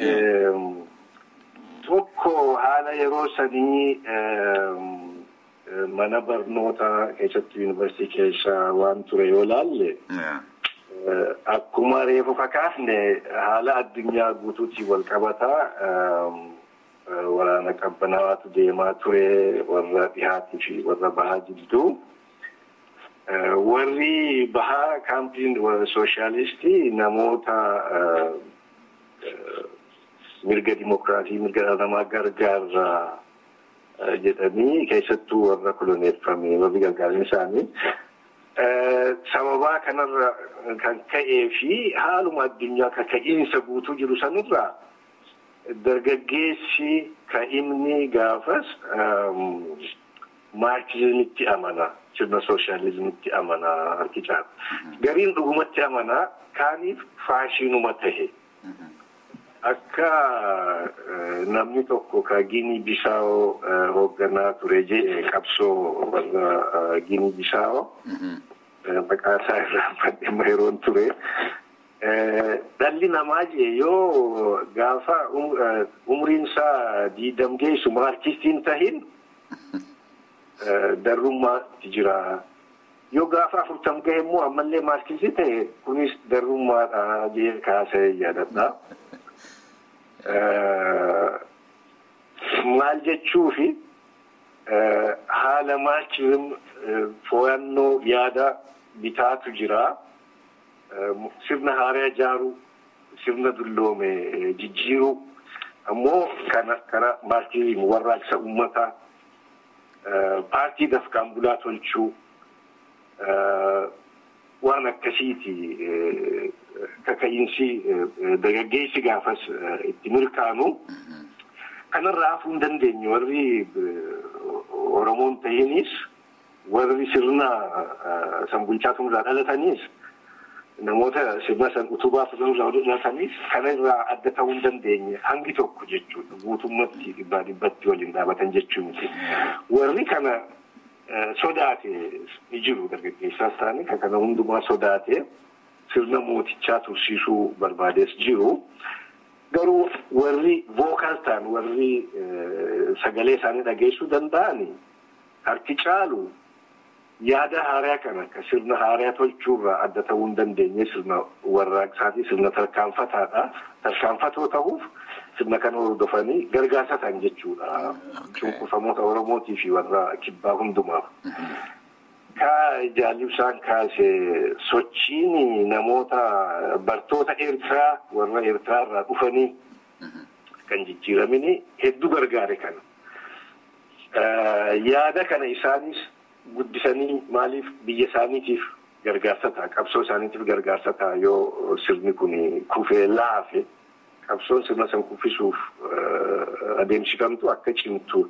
tokko haala yeroo sanii mana barnootaa keessatti yuunivarsiitii keessa waan ture yoo laalle akkuma reefu kakaafne haala addunyaa guutuutti wal qabataa waraana qabbanaatu deemaa ture warra dhihaatii fi warra bahaa jidduu. Warri bahaa kaampiin sooshaalistii namoota mirga dimokiraasii mirga dhala namaa gargaara jedhanii keessattuu warra koloneeffame warri gargaaran isaanii sababaa kanarra kan ka'ee fi haaluma addunyaa kaka'iinsa guutuu jiru sanirraa dargaggeessi ka'imni gaafas maarkizimitti amana sirna sooshaalizimitti amana harki caalu. Gariin dhugumatti amana kaaniif faashinuma tahe. Akka namni tokko ka Ginii Bisaawoo hoogganaa ture jedhe qabsoo warra Ginii Bisaawoo maqaa isaa irraa yeroon ture. Dhalli namaa jee yoo gaafa umriin isaa 20 geessu maarkistiin tahin darrummaatti jira. Yoo gaafa 40 gahe immoo ammallee maarkistii ta'e kunis darrummaadha jee kaasee yaadadha. Maal jechuufi haala maarkizim fo'annoo yaada bitaatu jira. Sirna haaraa ijaaruu, sirna dulloome jijjiiruu ammoo kana maarkizim warraaqsa uummataa paartii dafqaan bulaa tolchuu waan akkasiiti kaka'iinsi dargaggeessi gaafas itti mirkaanu. Kanarraa hafuu hin dandeenye warri Oromoon tahinis warri sirna san bulchaa irraa dhalataniis namoota sirna san utubaa irraa dhalataniis kanarraa adda ta'uu hin dandeenye hangi tokko jechuudha guutummatti 100% waliin dhaabatan jechuu miti. Warri kana sodaate ni jiru dargaggeessaas ta'anii kan kana hundumaa sodaate sirna mootichaa tursiisuu barbaades jiru. Garuu warri vocal ta'an warri sagalee isaanii dhageessuu danda'an harki caalu yaada haaraa kana akka sirna haaraa tolchuurraa adda ta'uu hin dandeenye sirna warraaqsaa fi sirna tarkaanfataadha. Tarkaanfatoo ta'uuf sirna kana hordofanii gargaarsa ta'an jechuudha. Cunqurfamoota Oromootii fi warra kibbaa hundumaaf. Ka jaalibsaan kaase sochiin namoota bartoota Eertiraa warra Eertiraa irraa dhufanii kan jijjiiramini hedduu gargaare kana. Yaada kana isaanis guddisanii maaliif biyya isaaniitiif gargaarsa ta'a qabsoo isaaniitiif gargaarsa ta'a yoo sirni kun kufee laafe qabsoon sirna san kuffisuuf adeemsifamtu akka cimtu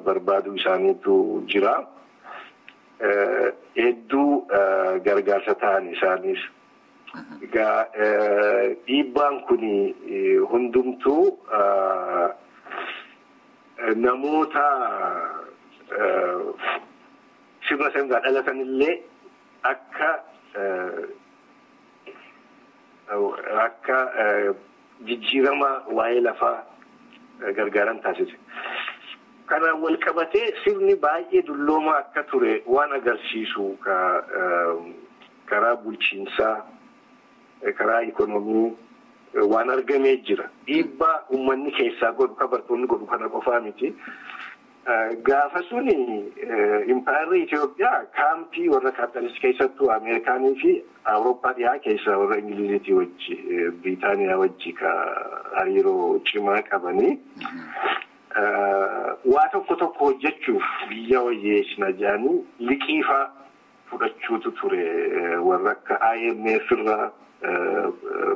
barbaaduu isaaniitu jira. Hedduu gargaarsa ta'an isaanis. Egaa dhiibbaan kun hundumtuu namoota sirna sanirraa dhalatanillee akka jijjiirama waa'ee lafaa gargaaran taasise. Kanaan wal qabatee sirni baay'ee dulloomaa akka ture waan agarsiisu karaa bulchiinsaa, karaa ikonoomii waan argamee jira. Dhiibbaa uummanni keessaa godhu kan bartoonni godhu kana qofaa miti. Gaafa suni impaayerri Itoophiyaa kaampii warra kaapitaalistii keessattuu Ameerikaanii fi Awurooppaa dhiyaa keessaa warra Ingiliziitii wajji Biriitaaniyaa wajji hariiroo cimaa qabanii waa tokko tokko hojjechuuf biyya wayyeessina jedhanii liqiifaa fudhachuutu ture warra akka IMF irraa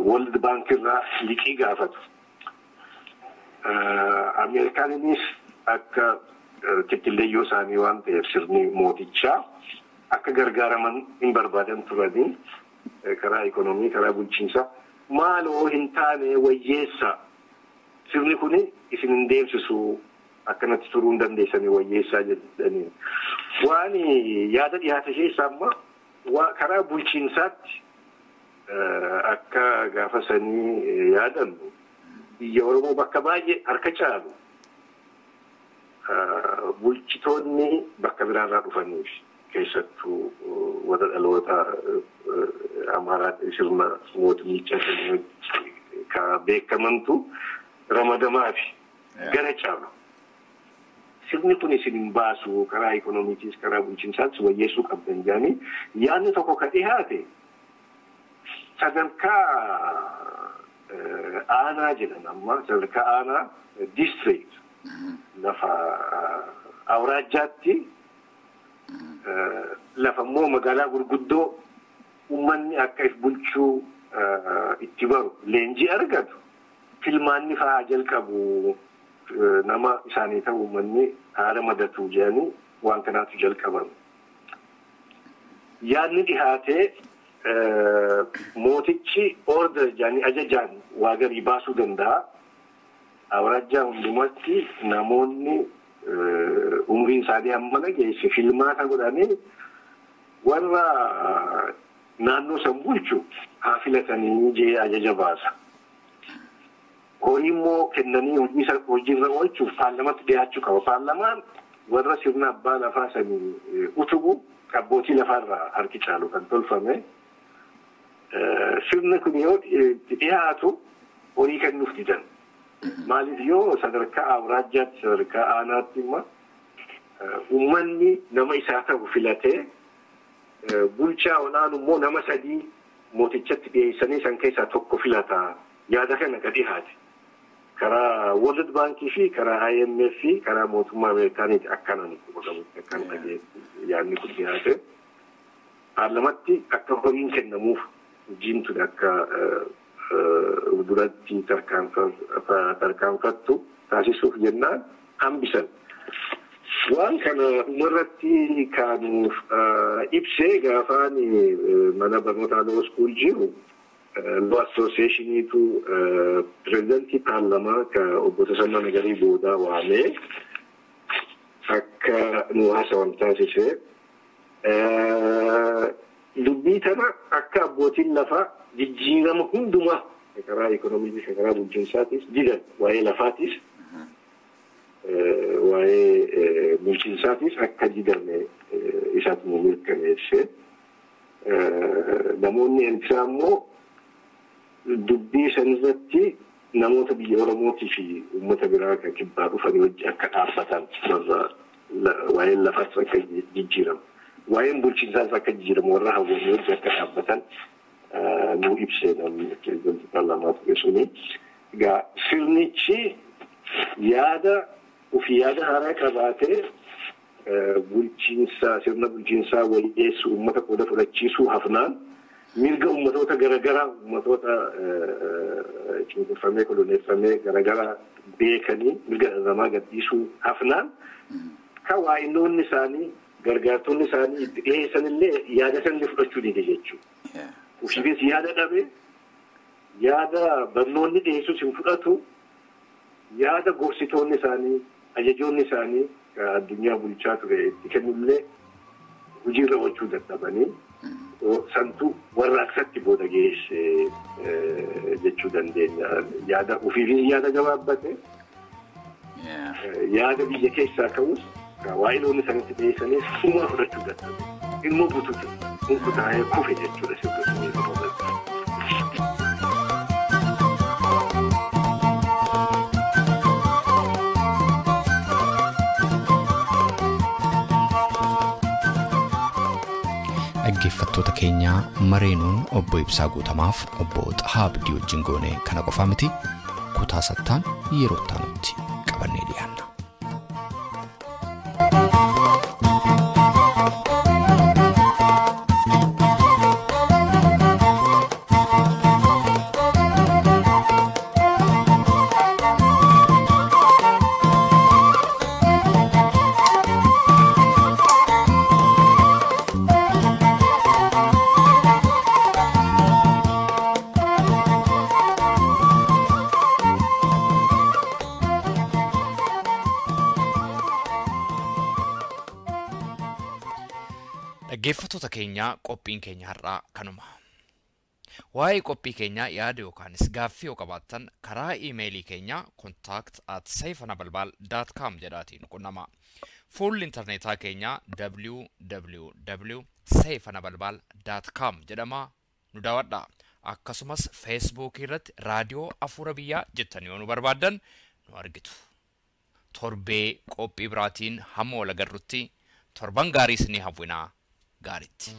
World Bank irraa liqii gaafatu. Ameerikaaniinis akka kittilleeyyoo isaanii waan ta'eef sirni mootichaa akka gargaaraman hin barbaadan turanii karaa ikonoomii, karaa bulchiinsaa maaloo hin taane wayyeessa sirni kun isin hin deemsisu akkanatti turuu hin dandeessanii wayyeessaa jedhanii. Waan yaada dhiyaate keessaa amma karaa bulchiinsaatti akka gaafa sanii yaadannu biyya Oromoo bakka baay'ee harka caalu bulchitoonni bakka biraarraa dhufaniif keessattuu warra dhaloota Amaaraa sirna mootummichaa ka beekamantu ramadamaa fi gara caalu. Sirni kun isin hin baasu karaa ikoonoomiitiis karaa bulchiinsaattis wayyeessuu qabdan jedhanii yaadni tokko ka dhiyaate sadarkaa aanaa jedhan amma sadarkaa aanaa district lafa awraajjaatti lafa immoo magaalaa gurguddoo uummanni akka if bulchuu itti baru leenjii argatu filmaanni fa'aa jalqabu nama isaanii ta'u uummanni haala madatu jedhanii waan kanaatu jalqaban. Yaadni dhihaatee mootichi order jedhanii ajajaan waa garii baasuu danda'a. Awraajjaa hundumatti namoonni umriin isaanii hammana geesse filmaata godhanii warra naannoo san bulchu haa filatanii jee ajaja baasa. Horii immoo kennanii hojiirra oolchuuf paarlamaatti dhiyaachuu qaba. Paarlamaan warra sirna abbaa lafaa sanii utubu abbootii lafaarraa harki caalu kan tolfame. Sirni kun yoo dhiyaatu horii kennuuf didan. Maaliif yoo sadarkaa awraajjaatti sadarkaa aanaatti immoo uummanni nama isaa ta'u filatee bulchaa olaanu immoo nama sadii mootichatti dhiyeessanii san keessaa tokko filata. Yaada kana ka dhiyaate. Karaa World Baankii fi karaa IMF fi karaa mootummaa Ameerikaaniiti akkanaan godhamutti akkan dhageessu yaadni kun dhiyaate. Paarlamatti akka horiin kennamuuf hojiin tun akka duratti tarkaanfattu taasisuuf jennaan hambisan. Waan kana umarratti kanuuf ibsee gaafaan mana barnootaa Law School jiru Law Associationiitu pirezidantii paarlamaa ka obbo Tasammaa Nagarii boodaa waamee akka nu haasawan taasise. Dubbii tana akka abbootiin lafaa jijjiirama hundumaa karaa ikoonoomiitis karaa bulchiinsaatis didan waa'ee lafaatis waa'ee bulchiinsaatis akka didame isaatu nu mirkaneesse. Namoonni Eertiraa immoo dubbii sanirratti namoota biyya Oromootii fi uummata biraa kan kibbaa dhufanii wajji akka dhaabbatan warra waa'een lafaas akka jijjiiramu. Waa'een bulchiinsaas akka jijjiiramu warra hawwanii wajji akka dhaabbatan nu ibsee namni pireezidantii paarlaamaa ture suni. Egaa sirnichi yaada ofii yaada haaraa qabaatee bulchiinsaa sirna bulchiinsaa wayyeessuu uummata qooda fudhachiisuu hafnaan mirga uummatoota garaagaraa uummatoota cunqurfamee koloneeffamee garaagaraa beekanii mirga dhala namaa gadhiisuu hafnaan kan waa'inoonni isaanii gargaartonni isaanii itti dhiyeessanillee yaada sanillee fudhachuu dide jechuudha. Ofiifis yaada dhabe yaada barnoonni dhiyeessus hin fudhatu yaada gorsitoonni isaanii Ajajoonni isaanii addunyaa bulchaa ture itti kennullee hojiirra oolchuu dadhabanii santu warraaqsatti booda geesse jechuu dandeenya. Yaada ofiifis yaada gabaabbate yaada biyya keessaa ka'us waa'ee loon isaanitti dhiyeessanii sumaa fudhachuu dadhabe. Immoo butuute hunkutaa'ee kufe jechuudha sirba sunii irratti. Dhaggeeffattoota keenyaa mareenuun obbo Ibsaa Guutamaaf obbo Xahaa Abdii wajjin goone kana qofaa miti kutaa sattaan yeroo itti qabannee dhiyaanna. Dhaggeeffattoota keenyaa qophiin keenya har'aa kanuma. Waa'ee qophii keenyaa yaada yookaanis gaaffii yoo qabaattan karaa iimeelii keenyaa contact@sayfanabalbal.com jedhaatiin qunnama. Fuulli intarneetaa keenyaa www.sayfanabalbal.com jedhama nu daawwadha. Akkasumas feesbuukii irratti raadiyoo Afuura Biyyaa jettanii yoo nu barbaaddan nu argitu. Torbee qophii biraatiin hamma wal agarrutti torban gaarii isinii hawwinaa gaariitti.